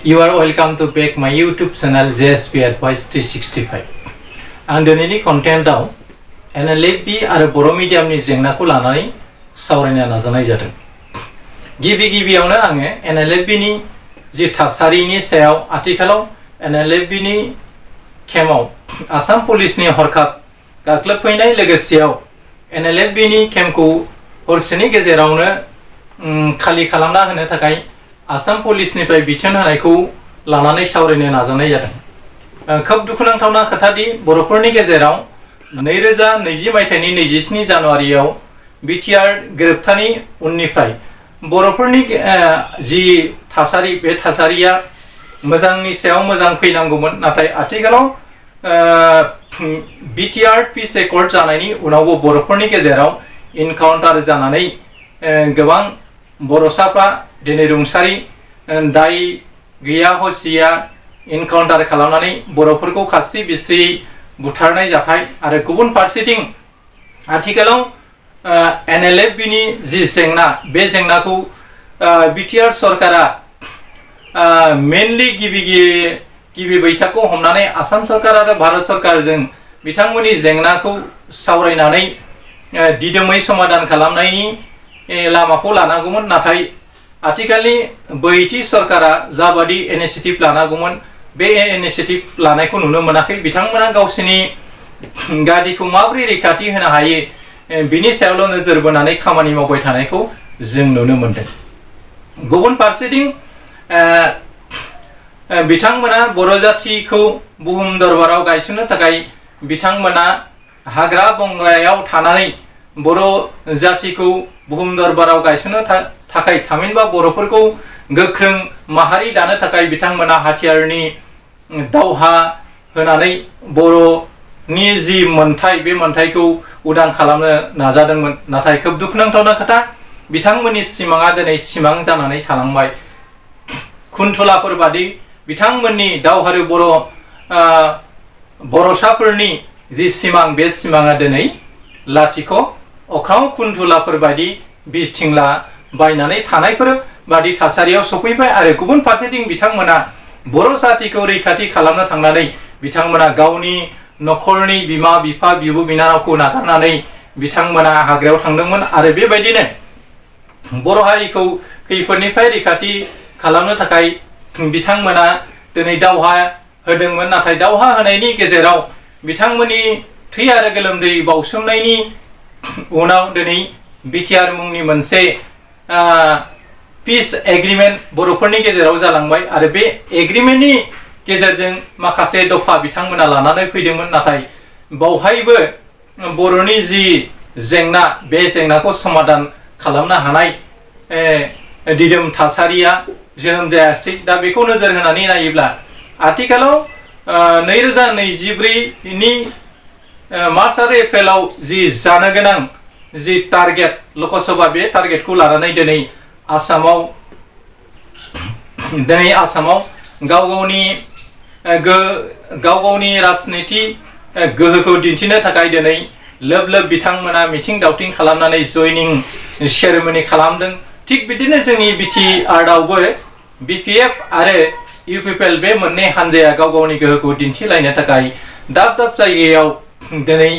You are welcome to back my YouTube channel JSP Advice 365. आं दिनैनि कन्टेन्टआव NLFB आरो बर' मिडियामनि जेंनाखौ लानानै सावरायनो नाजानाय जादों। गिबियावनो आङो NLFBनि जि थासारिनि सायाव आथिखालाव NLFBनि केम्पआव आसाम पुलिसनि हरखाब गाग्लोबफैनाय लोगोसेयाव NLFBनि केम्पखौ हरसेनि गेजेरावनो खालि खालामना होनो थाखाय आसाम पुलिसनिफ्राय बिथोन होनायखौ लानानै सावरायनो नाजानाय जादों। खोब दुखुनांथावना खोथादि बर'फोरनि गेजेराव 2020 मायथाइनि 27 जानुवारियाव बिटिआर गोरोबथानि उननिफ्राय बर'फोरनि जि थासारि बे थासारिया मोजांनि सायाव मोजां फैनांगौमोन, नाथाय आथिखालाव बिटिआर पिस एकर्ड जानायनि उनावबो बर'फोरनि गेजेराव इनकाउन्टार जानानै गोबां बर'साफ्रा दिनै रुंसारि दाय गैया हसिया इनकाउन्टार खालामनानै बर'फोरखौ खास्रि बिस्रि बुथारनाय जाथाय आरो गुबुन फारसेथिं आथिखालाव NLFBनि जि जेंना बे जेंनाखौ बिटिआर सरकारा मेनलि गिबि बैथाखौ हमनानै आसाम सरकार आरो भारत सरकारजों बिथांमोननि जेंनाखौ सावरायनानै दिदोमै समाधान खालामनायनि लामाखौ लानांगौमोन, नाथाय आथिखालनि बैथि सरकारा जाबादि इनिशिएटिभ लानांगौमोन बे इनिशिएटिभ लानायखौ नुनो मोनाखै। बिथांमोना गावसोरनि गादिखौ माबोरै रैखाथि होनो हायो बिनि सायावल' नोजोर बोनानै खामानि मावबाय थानायखौ जों नुनो मोनदों। गुबुन फारसेथिं बिथांमोना बर' जाथिखौ बुहुम दरबाराव गायसननो थाखाय बिथांमोना हाग्रा बंग्रायाव थानानै बर' जातिखौ बुहुम दरबाराव गायसननो थाखाय थामहिनबा बर'फोरखौ गोख्रों माहारि दानो थाखाय बिथांमोना हाथियारनि दावहा होनानै बर'नि जि मोनथाय बे मोनथायखौ उदां खालामनो नाजादोंमोन, नाथाय खोब दुखुनांथावना खोथा बिथांमोननि सिमाङा दिनै सिमां जानानै थालांबाय। खुन्थुलाफोर बादि बिथांमोननि दावहारु बर'साफोरनि जि सिमां बे सिमाङा दिनै लाथिख' अख्राङाव खुन्थुलाफोर बायदि बिरथिंला बायनानै थानायफोर बादि थासारियाव सफैबाय आरो गुबुन फारसेथिं बिथांमोना बर' जातिखौ रैखाथि खालामनो थांनानै बिथांमोना गावनि न'खरनि बिमा बिफा बिब' बिनानावखौ नागारनानै बिथांमोना हाग्रायाव थांदोंमोन आरो बेबायदिनो बर' हारिखौ खैफोदनिफ्राय रैखाथि खालामनो थाखाय बिथांमोना दिनै दावहा होदोंमोन, नाथाय दावहा होनायनि गेजेराव बिथांमोननि थै आरो गोलोमदै बावसोमनायनि उनाव दिनै बिटिआर मुंनि मोनसे पिस एग्रिमेन्ट बर'फोरनि गेजेराव जालांबाय आरो बे एग्रिमेन्टनि गेजेरजों माखासे दफा बिथांमोना लानानै फैदोंमोन, नाथाय बावहायबो बर'नि जि जेंना बे जेंनाखौ समाधान खालामनो हानाय दिदोम थासारिया जोनोम जायासै। दा बेखौ नोजोर होनानै नायोब्ला आथिखालाव 2024नि मार्च आरो एप्रिलाव जि जानो गोनां जि टारगेट लकसभा बे टारगेटखौ लानानै दिनै आसामाव गाव गावनि राजनिति गोहोखौ दिन्थिनो थाखाय दिनै लोब बिथांमोना मिथिं दावथिं खालामनानै जयनिं सेरेमनि खालामदों। थिग बिदिनो जोंनि बिटिआरआवबो बिपिएफ आरो इउपिपिएल बे मोननै हानजाया गाव गावनि गोहोखौ दिन्थिलायनो थाखाय दाब जायगायाव दिनै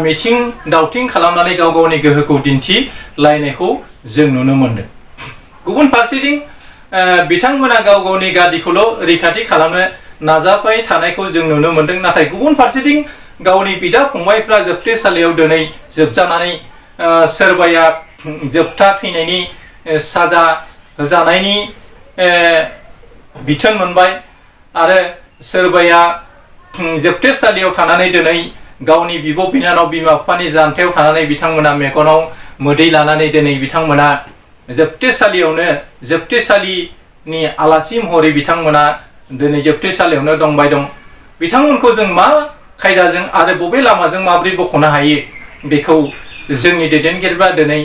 मिथिं दावथिं खालामनानै गाव गावनि गोहोखौ दिन्थिलायनायखौ जों नुनो मोनदों। गुबुन फारसेथिं बिथांमोना गाव गावनि गादिखौल' रैखाथि खालामनो नाजाबाय थानायखौ जों नुनो मोनदों, नाथाय गुबुन फारसेथिं गावनि बिदा फंबायफ्रा जोबथेसालियाव दिनै जोबजानानै सोरबाया जोबथा थैनायनि साजा होजानायनि बिथोन मोनबाय आरो सोरबाया जोबथेसालियाव थानानै दिनै गावनि बिब' बिनानाव बिमा बिफानि जानथायाव थानानै बिथांमोना मेगनाव मोदै लानानै दिनै बिथांमोना जोबथेसालिनि आलासि महरै बिथांमोना दिनै जोबथेसालियावनो दंबाय दं। बिथांमोनखौ जों मा खायदाजों आरो बबे लामाजों माबोरै बख'नो हायो बेखौ जोंनि दैदेनगिरिफ्रा दिनै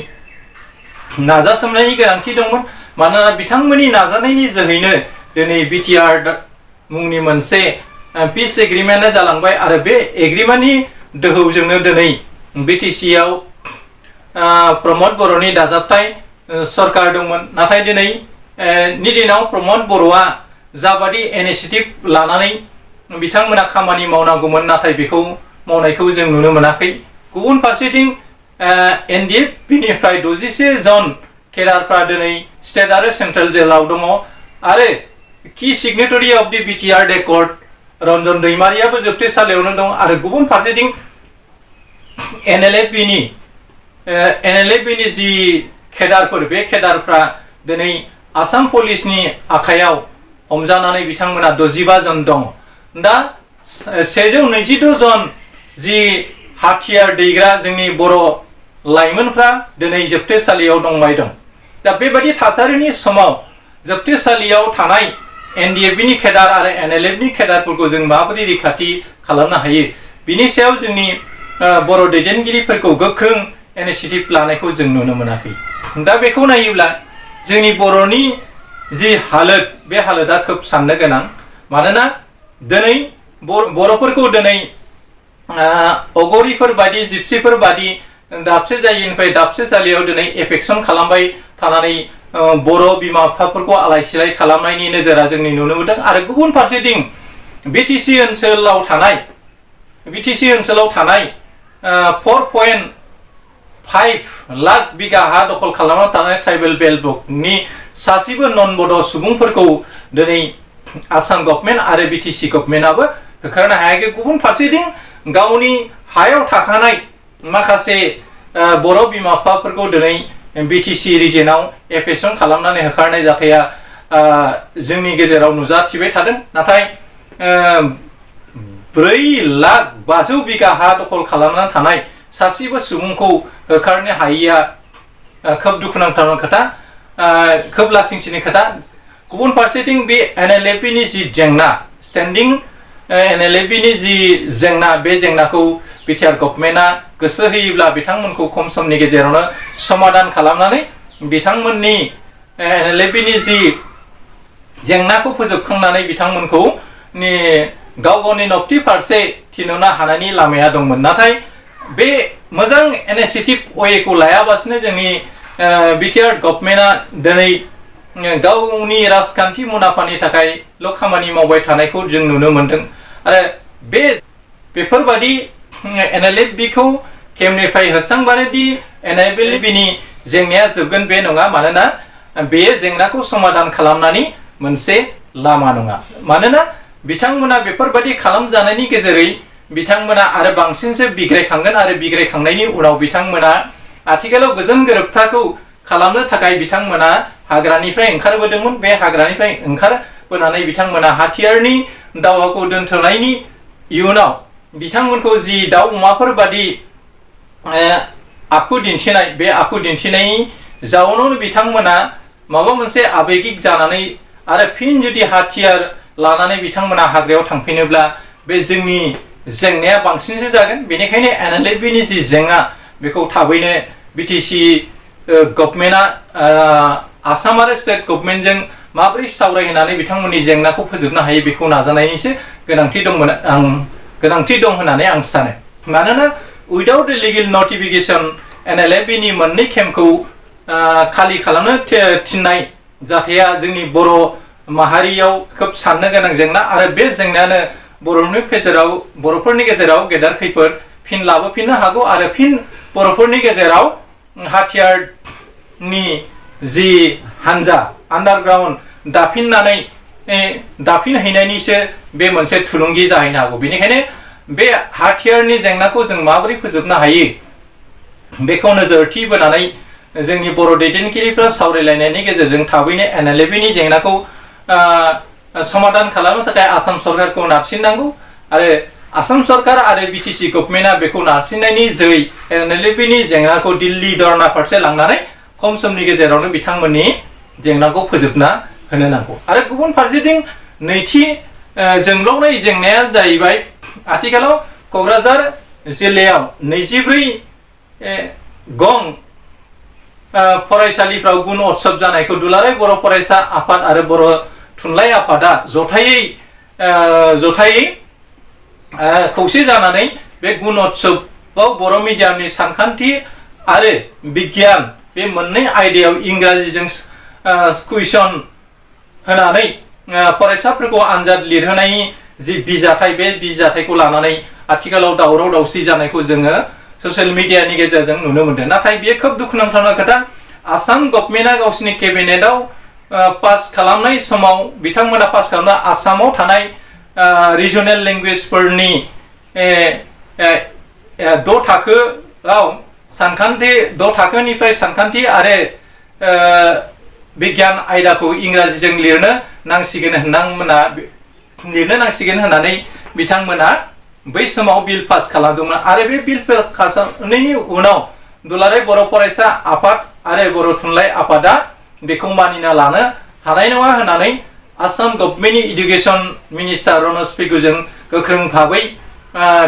नाजासोमनायनि गोनांथि दंमोन, मानोना बिथांमोननि नाजानायनि जोहैनो दिनै बिटिआर मुंनि मोनसे पिस एग्रिमेन्टआ जालांबाय आरो बे एग्रिमेन्टनि दोहौजोंनो दिनै बिटिसिआव प्रमद बर'नि दाजाबथाय सरकार दंमोन, नाथाय दिनै नि दिनाव प्रमद बर'आ जाबादि इनिशिएटिभ लानानै बिथांमोना खामानि मावनांगौमोन नाथाय बेखौ मावनायखौ जों नुनो मोनाखै। गुबुन फारसेथिं एनडिएफबिनिफ्राय 61 जन केडारफ्रा दिनै स्टेट आरो सेन्ट्रेल जेलाव दङ आरो key signatory of the BTR record Ranjan दैमारियाबो जोबथेसालियावनो दं आरो गुबुन फारसेथिं एनएलएफबिनि जि केडारफोर बे केडारफ्रा दिनै आसाम पुलिसनि आखायाव हमजानानै बिथांमोना 65 जन दं। दा 126 जन जि हाथियार दैग्रा जोंनि बर' लाइमोनफ्रा दिनै जोबथेसालियाव दंबाय दं। दा बेबायदि थासारिनि समाव जोबथेसालियाव थानाय एनडिएफबिनि केडार आरो एनएलएफनि केडारफोरखौ जों माबोरै रैखाथि खालामनो हायो बिनि सायाव जोंनि बर' दैदेनगिरिफोरखौ गोख्रों इनिशिएटिभ लानायखौ जों नुनो मोनाखै। दा बेखौ नायोब्ला जोंनि बर'नि जि हालोद बे हालोदा खोब साननो गोनां। मानोना दिनै बर'फोरखौ दिनै अगरिफोर बायदि जिपसिफोर बायदि दाबसे जायगानिफ्राय दाबसे जायगायाव दिनै एफेक्सन खालामबाय थानानै बर' बिमा बिफाफोरखौ आलाय सिलाय खालामनायनि नोजोरा जोंनि नुनो मोनदों आरो गुबुन फारसेथिं बिटिसि ओनसोलाव थानाय 4.5 लाख बिगा हा दखल खालामना थानाय ट्राइबेल बेल्ट ब्लकनि सासेबो नन बड' सुबुंफोरखौ दिनै आसाम गभर्नमेन्ट आरो बिटिसि गभर्नमेन्टआबो होखारनो हायाखै। गुबुन फारसेथिं गावनि हायाव थाखानाय माखासे बर' बिमा बिफाफोरखौ दिनै बिटिसि रिजनाव एफेक्सन खालामनानै होखारनाय जाथाया जोंनि गेजेराव नुजाथिबाय थादों। नाथाय 4,500,000 बिगा हा दखल खालामनानै थानाय सासेबो सुबुंखौ होखारनो हायैया खोब दुखुनांथाव खोथा, खोब लासिंसिनि खोथा। गुबुन फारसेथिं बे एनएलएफबिनि जि जेंना, स्टेन्डिं एनएलएफबिनि जि जेंना, बे जेंनाखौ बिटिआर गभर्नमेन्टआ गोसो होयोब्ला बिथांमोनखौ खम समनि गेजेरावनो समाधान खालामनानै बिथांमोननि एनएलएफबिनि जि जेंनाखौ फोजोबखांनानै बिथांमोनखौ गाव गावनि नबथि फारसे थिनहरनो हानायनि लामाया दंमोन। नाथाय बे मोजां इनिशिएटिभ वेखौ लायाबासिनो जोंनि बिटिआर गभर्नमेन्टआ दिनै गावनि राजखान्थि मुलाम्फानि थाखायल' खामानि मावबाय थानायखौ जों नुनो मोनदों आरो बेफोरबादि एनएलएफबिखौ केम्पनिफ्राय होस्रांबानो दि एनएलएफबिनि जेंनाया जोबगोन बे नङा। मानोना बे जेंनाखौ समाधान खालामनायनि मोनसे लामा नङा। मानोना बिथांमोना बेफोरबायदि खालामजानायनि गेजेरै बिथांमोना आरो बांसिनसो बिग्रायखांगोन आरो बिग्रायखांनायनि उनाव बिथांमोना आथिखालाव गोजोन गोरोबथाखौ खालामनो थाखाय बिथांमोना हाग्रानिफ्राय ओंखारबोदोंमोन। बे हाग्रानिफ्राय ओंखारबोनानै बिथांमोना हाथियारनि दावहाखौ दोनथ'नायनि इयुनाव बिथांमोनखौ जि दाउ अमाफोर बादि आखु दिन्थिनाय, बे आखु दिन्थिनायनि जाउनावनो बिथांमोना माबा मोनसे आबेगिक जानानै आरो फिन जुदि हाथियार लानानै बिथांमोना हाग्रायाव थांफिनोब्ला बे जोंनि जेंनाया बांसिनसो जागोन। बेनिखायनो एनएलएफबिनि जि जेंना बेखौ थाबैनो बिटिसि गभर्नमेन्टआ आसाम आरो स्टेट गभर्नमेन्टजों माबोरै सावरायनानै बिथांमोननि जेंनाखौ फोजोबनो हायो बेखौ नाजानायनिसो गोनांथि दं होननानै आं सानो। मानोना उइदाउट लिगेल नटिफिकेसन एनएलएफबिनि मोननै केम्पखौ खालि खालामनो थिननाय जाथाया जोंनि बर' माहारियाव खोब साननो गोनां जेंना आरो बे जेंनायानो बर'फोरनि गेजेराव गेदेर खैफोद फिन लाबोफिननो हागौ आरो फिन बर'फोरनि गेजेराव हाथियारनि जि हान्जा आन्डारग्राउन्ड दाफिनहैनायनिसो बे मोनसे थुलुंगि जाहैनो हागौ। बेनिखायनो बे हाथियारनि जेंनाखौ जों माबोरै फोजोबनो हायो बेखौ नोजोरथि बोनानै जोंनि बर' दैदेनगिरिफ्रा सावरायलायनायनि गेजेरजों थाबैनो एनएलएफबिनि जेंनाखौ समाधान खालामनो थाखाय आसाम सरकारखौ नारसिननांगौ आरो आसाम सरकार आरो बिटिसि गभर्नमेन्टआ बेखौ नारसिननायनि जोहै एनएलएफबिनि जेंनाखौ दिल्ली धरना फारसे लांनानै खम समनि गेजेरावनो बिथांमोननि जेंनाखौ फोजोबना होनो नांगौ। आरो गुबुन फारसेथिं नैथि जोंब्लावनाय जेंनाया जाहैबाय आथिखालाव क'क्राझार जिल्लायाव 24 गं फरायसालिफ्राव गुन उत्सव जानायखौ दुलाराय बर' फरायसा आफाद आरो बर' थुनलाइ आफादा जथायै खौसे जानानै बे गुन उत्सवआव बर' मिडियामनि सानखान्थि आरो बिगियान बे मोननै आयदायाव इंराजिजों कुइसन होनानै फरायसाफोरखौ आनजाद लिरहोनायनि जि बिजाथाय बे बिजाथायखौ लानानै आथिखालाव दावराव दावसि जानायखौ जोङो ससियेल मिडियानि गेजेरजों नुनो मोनदों। नाथाय बेयो खोब दुखुनांथावना खोथा। आसाम गभर्नमेन्टआ गावसिनि केबिनेटआव पास खालामनाय समाव बिथांमोना पास खालामना आसामाव थानाय रिजनेल लेंगुवेजफोरनि 6 थाखोआव सानखान्थि 6 थाखोनिफ्राय सानखान्थि आरो बिगियान आयदाखौ इंराजिजों लिरनो नांसिगोन होननानै बिथांमोना बै समाव बिल पास खालामदोंमोन। आरो बे बिल पास खालामनायनि उनाव दुलाराय बर' फरायसा आफाद आरो बर' थुनलाइ आफादा बेखौ मानिना लानो हानाय नङा होननानै आसाम गभर्नमेन्टनि इडुकेसन मिनिस्टार रनज पेगुजों गोख्रों भाबै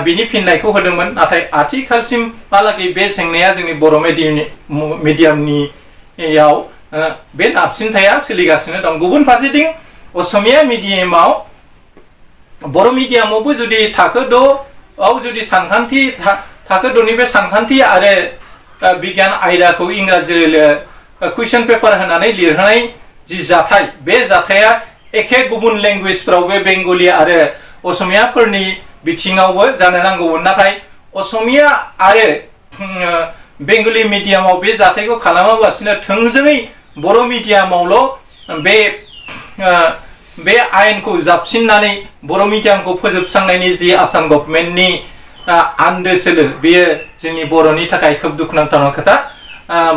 बिनि फिननायखौ होदोंमोन। नाथाय आथिखालसिमहालागै बे जेंनाया जोंनि बर' मिडियामनियाव बे नारसिनथाया सोलिगासिनो दं। गुबुन फारसेथिं असमिया मिडियामाव बर' मिडियामावबो जुदि थाखो 6 आव जुदि सानखान्थि थाखो 6निफ्राय सानखान्थि आरो बिगियान आयदाखौ इंराजि कुइसन पेपार होनानै लिरहोनाय जि जाथाय बे जाथाया एखे गुबुन लेंगुवेजफोरावबो बेंगलि आरो असमियाफोरनि बिथिङावबो जानो नांगौमोन। नाथाय असमिया आरो बेंगलि मिडियामाव बे जाथायखौ खालामालासिनो थोंजोङै बर' मिडियामावल' बे आयेनखौ जाबसिननानै बर' मिडियामखौ फोजोबस्रांनायनि जि आसाम गभर्नमेन्टनि आन्दो सोलो बेयो जोंनि बर'नि थाखाय खोब दुखुनांथाव खोथा।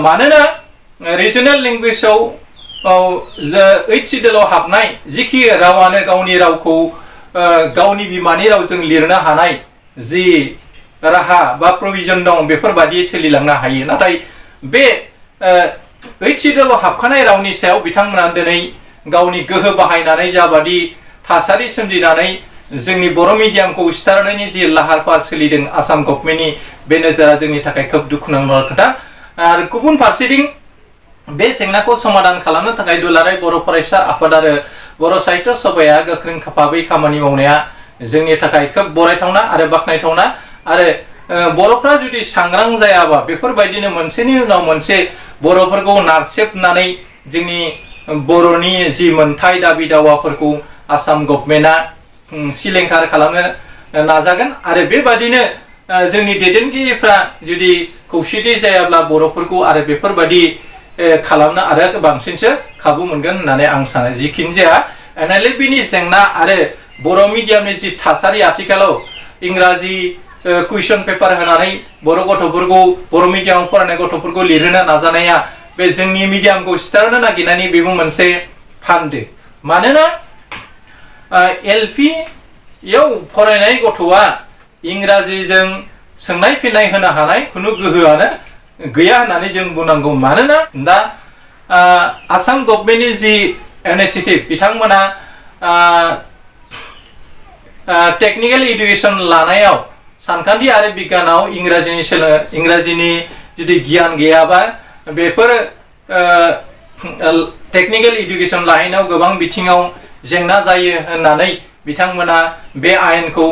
मानोना रिजनेल लेंगुवेजाव 8 सिडिउलाव हाबनाय जिखि रावानो गावनि रावखौ गावनि बिमानि रावजों लिरनो हानाय जि राहा बा प्रभिजन दं बेफोरबादि सोलिलांनो हायो। नाथाय बे 8 सिडिउलाव हाबखानाय रावनि सायाव बिथांमोना दिनै गावनि गोहो बाहायनानै जाबादि थासारि सोमजिनानै जोंनि बर' मिडियामखौ सिथारनायनि जि लाहार फाहार सोलिदों आसाम गभर्नमेन्टनि बे नोजोरा जोंनि थाखाय खोब दुखुनांथाव खोथा। आरो गुबुन फारसेथिं बे जेंनाखौ समाधान खालामनो थाखाय दुलाराय बर' फरायसा आफाद आरो बर' साहित्य सभाया गोख्रों भाबै खामानि मावनाया जोंनि थाखाय खोब बरायथावना आरो बाख्नायथावना। आरो बर'फ्रा जुदि सांग्रां जायाबा बेफोरबायदिनो मोनसेनि उनाव मोनसे बर'फोरखौ नारसेबनानै जोंनि बर'नि जि मोनथाय दाबि दावाफोरखौ आसाम गभर्नमेन्टआ सिलिंखार खालामनो नाजागोन। आरो बेबादिनो जोंनि दैदेनगिरिफ्रा जुदि खौसेथि जायाब्ला बर'फोरखौ आरो बेफोरबादि खालामनो आरो बांसिनसो खाबु मोनगोन होननानै आं सानो। जिखिनि जाया NLP-नि जेंना आरो बर' मिडियामनि जि थासारि आथिखालाव इंराजि कुइसन पेपार होनानै बर' मिडियामाव फरायनाय गथ'फोरखौ लिरहोनो नाजानाया बे जोंनि मिडियामखौ सिथारनो नागिरनायनि बेबो मोनसे फान्दो। मानोना LP-याव फरायनाय गथ'आ इंराजिजों सोंनाय फिननाय होनो हानाय खुनु गोहोआनो गैया होननानै जों बुंनांगौ। मानोना दा आसाम गभर्नमेन्टनि जि इनिशिएटिभ बिथांमोना टेक्निकेल इडुकेसन लानायाव सानखान्थि आरो बिगियानाव इंराजिनि जुदि गियान गैयाबा बेफोर टेक्निकेल इडुकेसन लाहैनायाव गोबां बिथिङाव जेंना जायो होननानै बिथांमोना बे आयेनखौ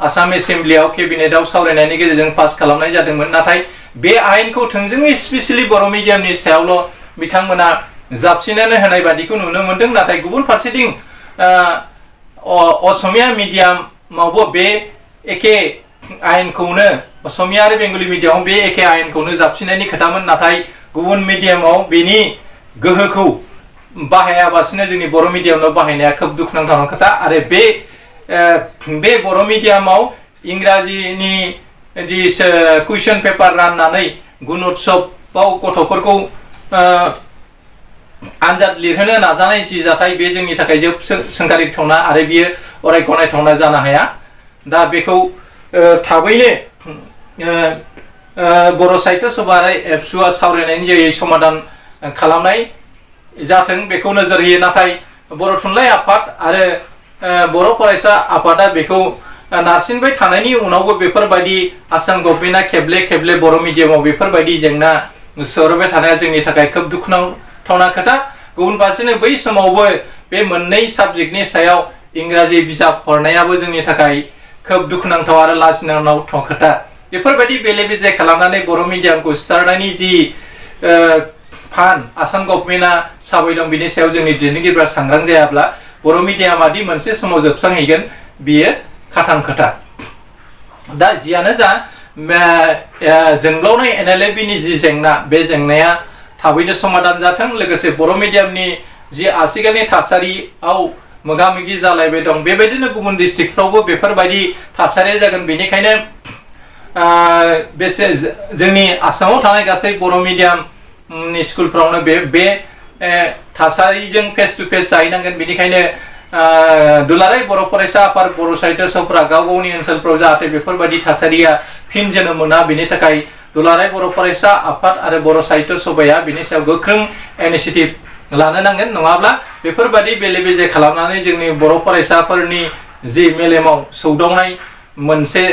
आसाम एसेम्ब्लियाव केबिनेटआव सावरायनायनि गेजेरजों पास खालामनाय जादोंमोन। नाथाय बे आयेनखौ थोंजोङै स्पेसियेलि बर' मिडियामनि सायावल' बिथांमोना जाबसिननानै होनाय बादिखौ नुनो मोनदों। नाथाय गुबुन फारसेथिं असमिया मिडियामावबो बे एखे आयेनखौनो असमिया आरो बेंगलि मिडियामाव बे एखे आयेनखौनो जाबसिननायनि खोथामोन। नाथाय गुबुन मिडियामाव बेनि गोहोखौ बाहायाबासिनो जोंनि बर' मिडियामाव बाहायनाया खोब दुखुनांथाव खोथा। आरो बे बर' मिडियामाव इंराजिनि जि कुइसन पेपार राननानै गुणोत्सबआव गथ'फोरखौ आनजाद लिरहोनो नाजानाय जि जाथाय बे जोंनि थाखाय जोबोद सोंखारिथावना आरो बियो अराय गनायथावना जानो हाया। दा बेखौ थाबैनो बर' साहित्य सभा आरो एबसुआ सावरायनायनि जोहै समाधान खालामनाय जाथों बेखौ नोजोर होयो। नाथाय बर' थुनलाइ आफाद आरो बर' फरायसा आफादा बेखौ नारसिनबाय थानायनि उनावबो बेफोरबायदि आसाम गभर्नमेन्टआ खेबले बर' मिडियामाव बेफोरबायदि जेंना सोहरबाय थानाया जोंनि थाखाय खोब दुखुनांथावना खोथा। गुबुन फारसेनो बै समावबो बे मोननै साबजेक्टनि सायाव इंराजि बिजाब हरनायाबो जोंनि थाखाय खोब दुखुनांथाव आरो लाजिनांथाव खोथा। बेफोरबायदि बेले बेजे खालामनानै बर' मिडियामखौ सिथारनायनि जि फान आसाम गभर्नमेन्टआ साबाय दं बिनि सायाव जोंनि दैदेनगिरिफ्रा सांग्रां जायाब्ला बर' मिडियामादि मोनसे समाव जोबस्रांहैगोन बियो खाथां खोथा। दा जियानो जा जोंब्लावनाय NLLB नि जि जेंना बे जेंनाया थाबैनो समाधान जाथों। लोगोसे बर' मिडियामनि जि आथिखालनि थासारियाव मोगा मोगि जालायबाय दं बेबायदिनो गुबुन डिस्ट्रिक्टफ्रावबो बेफोरबायदि थासारिया जागोन। बेनिखायनो बेसे जोंनि आसामाव थानाय गासै बर' मिडियामनि स्कुलफ्रावनो बे थासारिजों फेस टु फेस जाहैनांगोन। बेनिखायनो दुलाराय बर' फरायसा आफाद बर' साहित्य सभाफोरा गाव गावनि ओनसोलफ्राव जाहाथे बेफोरबायदि थासारिया फिन जोनोम मोना बेनि थाखाय दुलाराय बर' फरायसा आफाद आरो बर' साहित्य सभाया बिनि सायाव गोख्रों इनिशिएटिभ लानो नांगोन। नङाब्ला बेफोरबायदि बेले बेजे खालामनानै जोंनि बर' फरायसाफोरनि जि मेलेमाव सौदावनाय मोनसे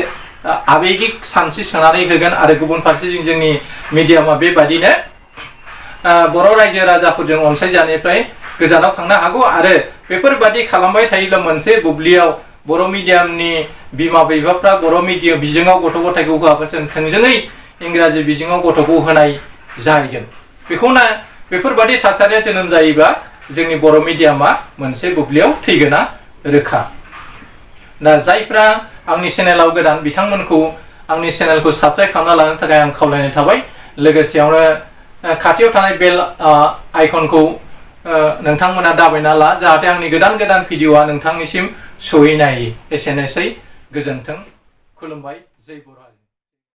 आबेगिक सानस्रि सोनानै होगोन आरो गुबुन फारसेजों जोंनि मिडियामा बेबादिनो बर' रायजो राजाफोरजों अनसायजानायनिफ्राय गोजानाव थांनो हागौ। आरो बेफोरबादि खालामबाय थायोब्ला मोनसे बुब्लियाव बर' मिडियामनि बिमा बिफाफ्रा बर' मिडियाम बिजोङाव गथ' गथायखौ होआलासिनो थोंजोङै इंराजि बिजोङाव गथ'खौ होनाय जाहैगोन। बेखौनो बेफोरबादि थासारिया जोनोम जायोबा जोंनि बर' मिडियामा मोनसे बुब्लियाव थैगोना रोखा। दा जायफ्रा आंनि चेनेलाव गोदान बिथांमोनखौ आंनि चेनेलखौ साबस्क्राइब खालामना लानो थाखाय आं खावलायनाय थाबाय। लोगोसेयावनो खाथियाव थानाय बेल आइकनखौ नोंथांमोना दाबायना ला जाहाथे आंनि गोदान गोदान भिडिअआ नोंथांनिसिम सहैनो हायो। एसेनोसै, गोजोन्थों, खुलुमबाय, जय बर'।